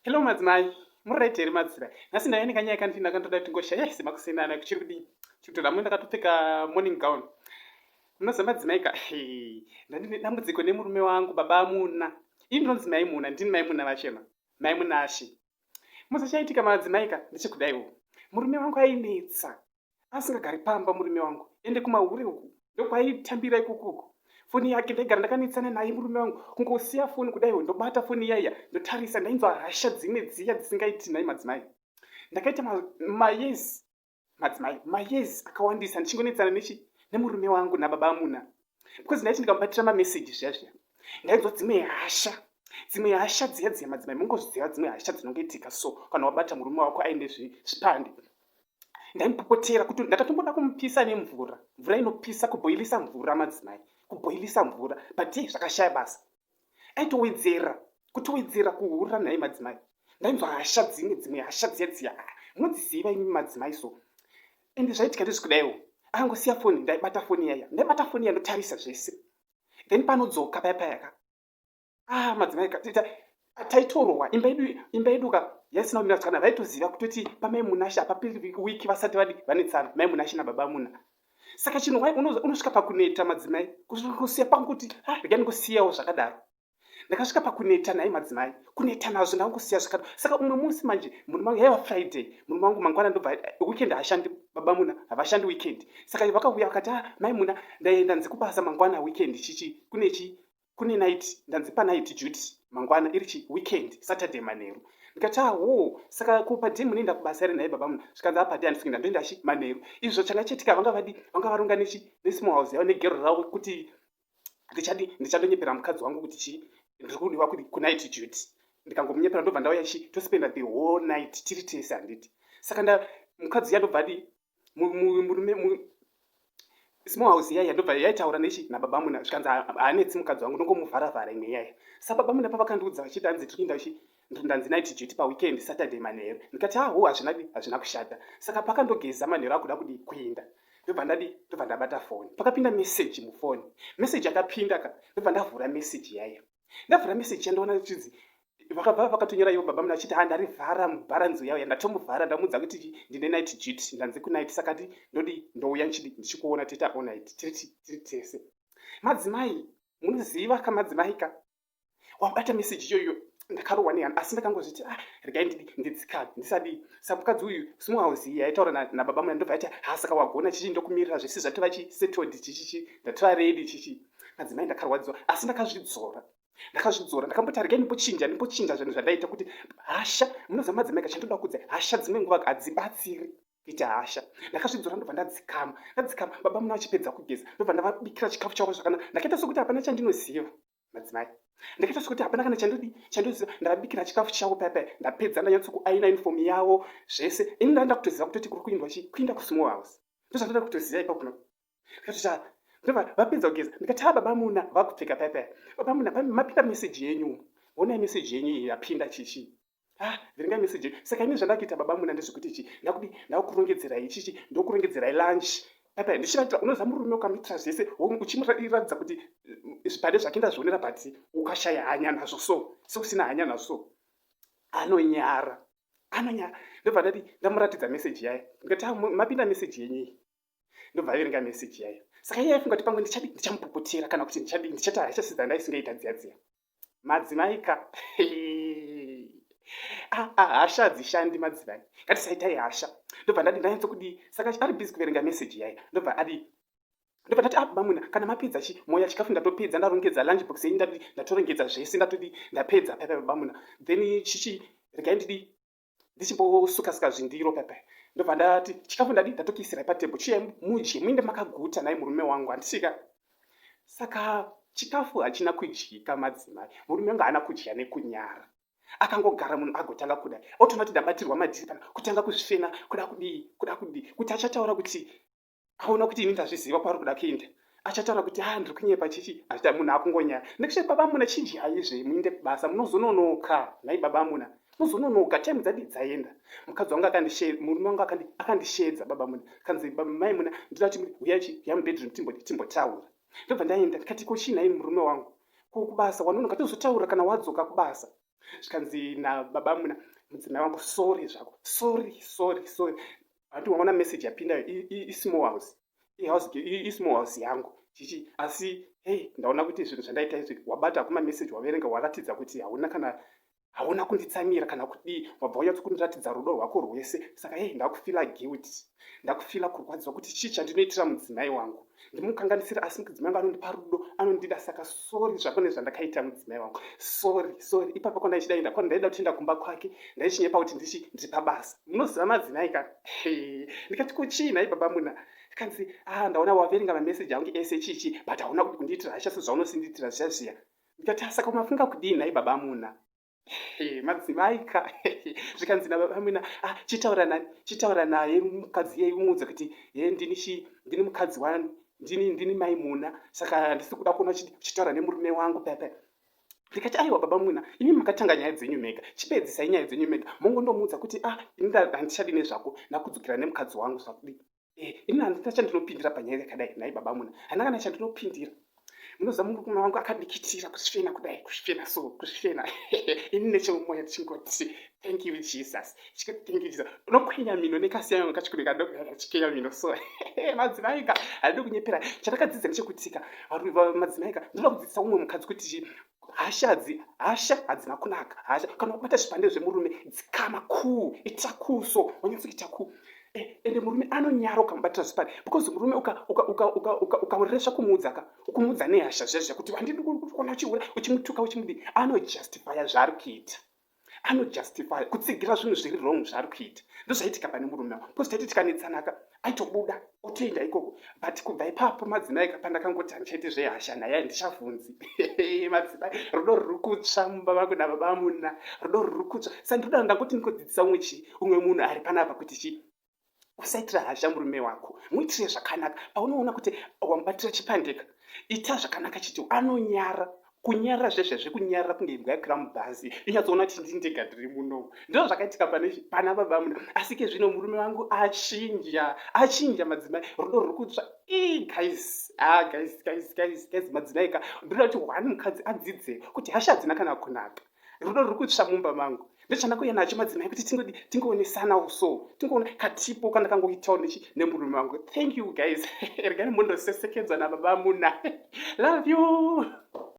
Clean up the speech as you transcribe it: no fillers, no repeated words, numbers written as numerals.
Hello madzimai, muri right here madzimai? Nhasi ndauya nekanyaya kandina kandoda kuti ngoshaya yes makusenana kuchiri kudii? Chikutoda mwe ndakatopfeka morning gown. Munoziva madzimai ka ndandine dambudziko nemurume wangu baba Amuna. Ini ndinonzi mai Muna, ndini mai Muna vachema. Mai Munashe. Musi chaitika madzimai ka ndechekudaiwo. Murume wangu ainetsa asingagari pamba murume wangu ende kumahure uku ndokwaitambira ikoko uku foni yake ndaigara ndakanetsana naye murume wangu kungosiya foni kudaiwo ndobata foni iyaiya ndotarisa ndainzwa hasha dzimwe dziya dzisingaiti nhai madzimai ndakaita mayezi madzimai mayezi akawandisa ndichingonetsana nechi nemurume wangu nababa amuna because ndaiti ndikamubatira mameseji zviya zviya ndainzwa dzimwe hasha dzimwe hasha dziya dziya madzimai mungozviziva dzimwe hasha dzinongoitika so kana wabata murume wako aine zvipande ndaimupopotera kuti ndakatomboda kumupisa nemvura mvura inopisa kubhoilisa mvura madzimai kubhoilisa mvura but zvakashaya basa aitowedzera kutowedzera kuhura nhai madzimai ndainzwa hasha dzimwe dzimwe hasha dziya dziya munodziziva imi madzimai so and zvaitika ndezvikudaiwo akangosiya foni ndaibata foni yaya ndaibata foni iya ndotarisa zvese then panodzoka paya payaka ah madzimai taitorohwa imba yedu imba yedu ka yaisina kumira zvakanaka vaitoziva kutoti pamai munashe hapaperi wiki vasati vadi vanetsana mai munashe nababa muna saka chinhu unosvika pakuneta madzimai kusiya pangu kuti ah rega ndingosiyawo zvakadaro ndakasvika pakuneta nhai madzimai kuneta nazvo ndangosiya zvakadaro saka umwe musi manje murume wangu yaiva friday murume wangu mangwana ndobva weekend haashandi baba muna havashandi weekend saka vakauya vakati ah mai muna ndaenda nzi kubasa mangwana weekend chichi kune chi kune night ndanzi panight duty mangwana iri chi weekend saturday manheru ndikati aho ah, saka ko padee munoenda kubasa here nhai baba muna zvikanzi apadee handisi kuenda ndoenda chi manheru izvo changa chaitika vanga vadi vanga varonga nechi nesmall house yavo negero ravo kuti ndichadi ndichandonyepera mukadzi wangu kuti chi ndiri kudiwa kunight duty ndikangomunyepera ndobva ndauya chi tospenda the whole night tiri tese handiti saka nda mukadzi yandobva adi murume small house iyaya ndobva yaitaura nechi nababa muna zvikanzi haanetsi mukadzi wangu ndongomuvharavhara imwe iyaya sa baba muna pavakandiudza vachiti hanzi tiri kuenda chi ndanzi night duty paweekend saturday manheru ndikati aho ah, hazvina hazvina kushata saka pakandogeza manheru akuda kudi kuinda ndobva ndadi ndobva ndabata foni pakapinda meseji mufoni meseji akapinda ka ndobva ndavhura meseji yaya ndavhura meseji yandoona chinzi vakabva vakatonyora ivo baba muna vachiti ha ndarivhara mubharanzi uya uya ndatomuvhara ndamuudza kuti ndine night duty ndanzi kunight saka ti ndodi ndouya ndichidi ndichikuona toita all night tiri tiri tese madzimai munoziva kamadzimai ka wabata meseji iyoyo ndakarohwa nehana asi ndakangozviti ah regai ndidi ndidzikame ndisadii samukadzi uyu small house iyi yaitaura nababa muna ndobva yaiti ha saka wagona chichi ndokumirira zvese zvatova chi settled chichichi ndatova ready chichi madzimai ndakarwadziwa asi ndakazvidzora ndakazvidzora ndakamboti regai ndimbochinja ndimbochinja zvinhu zvandaita kuti hasha munoziva madzimai kachandoda kudza hasha dzimwe nguva hadzibatsiri kuita hasha ndakazvidzora ndobva ndadzikama ndadzikama baba muna vachipedza kugeza ndobva ndavabikira chikafu chavo zvakanaka ndakaita sekuti hapana chandinoziva madzimai ndakaita sekuti hapana kana chandodi chandoziva ndavabikira chikafu chavo paya paya ndapedza ndanyatso kuaina uniform yavo zvese ini ndanda kutoziva kutoti kuri kuindwa chi kuinda kusmall house ndozvandoda kutoziva ipapo ndikati ndobva vapedza kugeza ndikati ha baba muna vakupfeka paya paya baba muna mapinda meseji yenyu honai meseji yenyu iyi yapinda chichi ah verengai meseji yenyu saka ini zvandakuita baba muna ndezvekuti chi ndakudi ndakukurongedzerai chichi ndokurongedzerai lunch paya paya ndichivaitira unoziva murume ukamuitira zvese uchimuratidza kuti eh, zvipade zvake ndazvionera but ukashaya hanya nazvo so seusina hanya nazvo so anonyara anonyara ndobva ndati ndamuratidza meseji yaya ndikati ah, mapinda meseji yenyu iyi ndobva averenga meseji yayo saka iye aifunga kuti pamwe ndichadi ndichamupopotera kana kuti ndichadi ndichati hachasiza ndaisingaita dziya dziya madzimai ka ah, ah, hasha hadzishandi madzimai ngatisaitai hasha ndobva ndadi ndanyatso kudii saka ari busy kuverenga meseji yayo ndobva adi ndobva ndati ah bamuna kana mapedza chi moya chikafu ndatopedza ndarongedza lunch box yenyu ndati ndatorongedza zvese ndatodi ndapedza paipa bamuna then chichi regai ndidi ndichimbosuka-suka zvindiro pepe ndobva ndati chikafu ndadi ndatokiisirai patable chiye mudye muinde makaguta nhai murume wangu handisika saka chikafu hachina kudyika madzimai murume wangu haana kudya nekunyara akangogara munhu agotanga kuda otoona kuti ndabatirwa madhiri pana kutanga kuzvifena kuda kudii kuda kudii kuti achataura kuti aona kuti ini ndazviziva kwaari kuda kuenda achataura kuti ah ndiri kunyepa chichi achita munhu akungonyara nekuti baba muna chidyai muinde kubasa munozononoka nhai baba muna muzononoka time dzadi dzaenda mukadzi wangu akandishe murume wangu akandishedza baba muna kanzi mai muna ndoda kuti huyai chi huyai mubedroom timbotaura ndobva ndaenda ndikati ko chii nhai murume wangu ko kubasa wanonoka tozotaura kana wadzoka kubasa. Zvikanzi nababa Muna, mudzimai wangu, sorry zvako, sorry, sorry, sorry. Handi waona message yapinda? Ismall house, ismall house yangu chichi. Asi hei, ndaona kuti zvinhu zvandaita izvi, wabata kuma message, waverenga, waratidza kuti hauna kana, hauna kunditsamira kana kudii. Wabva unyatso kundiratidza rudo rwako rwese. Saka hei, ndakufeela guilt, ndakufeela kurwadziwa kuti chii chandinoitira mudzimai wangu. Ndimukanganisira, asi mudzimai wangu anondipa rudo, anondida. Saka sorry zvako nezvandakaita, mudzimai wangu, sorry, sorry. Ipapo kwandaichidaenda, kwandaida kutoenda kumba kwake, ndaichinyepa kuti ndichi ndiri pabasa. Munoziva madzimai ka. Ndikati, kuchii nhai baba Muna? Kanzi, ah, ndaona waverenga mameseji angu ese chichi, but hauna kundiitira hasha sezvaunosindiitira zviya zviya. Ndikati, saka umafunga kudii nhai baba Muna? Madzimai ka. Zvikanzi nababa Muna, ah, chitaura nani, chitaura naye mukadzi iyeye, umuudze kuti ye ndini chi, ndini mukadzi wani, ndini mai Muna, saka handisi kuda kuona uchitaura nemurume wangu pepe. Ndikati, aiwa baba Muna, imi makatanga nyaya dzenyu mega, chipedzisai nyaya dzenyu mega. Mongondomuudza kuti, ah, ini handichadi nezvako, ndakudzokera nemukadzi wangu. Zvakudii? Ini handina chandinopindira panyaya yakadai nhai baba Muna, handina kana chandinopindira. Munoziva, murume wangu akadikitira kusvena kudai, kusvena so, kusvena. Ini nechemumwoyo ndichingoti, thank you Jesus, thank you Jesus. Unokwenya mino nekasiyana kachikuru, mino so. Madzimai ka, handidi kunyepera. Chandakadzidza ndechekutika madzimai ka, ndinoda kudzidzisa umwe mukadzi kuti hashadzi, hasha hadzina kunaka. Hasha, kana wabata zvipande zvemurume, dzikama kuu, ita kuu so, wanyatsokuita kuu. Ende murume anonyara ukamubatira zvipande, because murume ukaresva kumuudza ka, ukumuudza nehasha zvezve kuti handidi kuona uchiura, uchimutuka, uchimudii, anojustifya zvaari kuita, anojustify kutsigira zvinhu zviri wrong zvaari kuita. Ndozvaitika pane murume wangu, because taiti tikanetsanaka, aitobuda otoenda ikoko. But kubva ipapo, madzimai ka, pandakangoti handichaiti zvehasha naye, handichavhunzi. Madzimai, rudo ruri kutsva mumba vangu nababa Muna, rudo ruri kutsva. Sa ndoda ndangoti ndingodzidzisa umwe chii, umwe munhu ari panapa kuti chii, usaitira hasha murume wako, muitire zvakanaka. Paunoona kuti wamubatira chipandeka, ita zvakanaka chiti anonyara. Kunyarara zvezve, kunyarara kunge imbwa yakwira mubhazi, inyatsoona kuti ndini ndega ndiri muno. Ndo zvakaitika pane pana baba Muna. Asi ke zvino murume wangu achinja, achinja. Madzimai, rudo ruri kutsva. Guys, ah, guys, guys, guys, guys, madzimai ka, ndoda kuti one mukadzi adzidze kuti hasha hadzina kana kunaka. Rudo ruri kutsva mumba mangu. Ndochandakuuya nacho, madzimai, kuti tingodi tingoonesanawo so, tingoona katipo kandakangoitawo nechi nemurume wangu. Thank you guys. Regai mundosesekedzwa nababa Muna. Love you.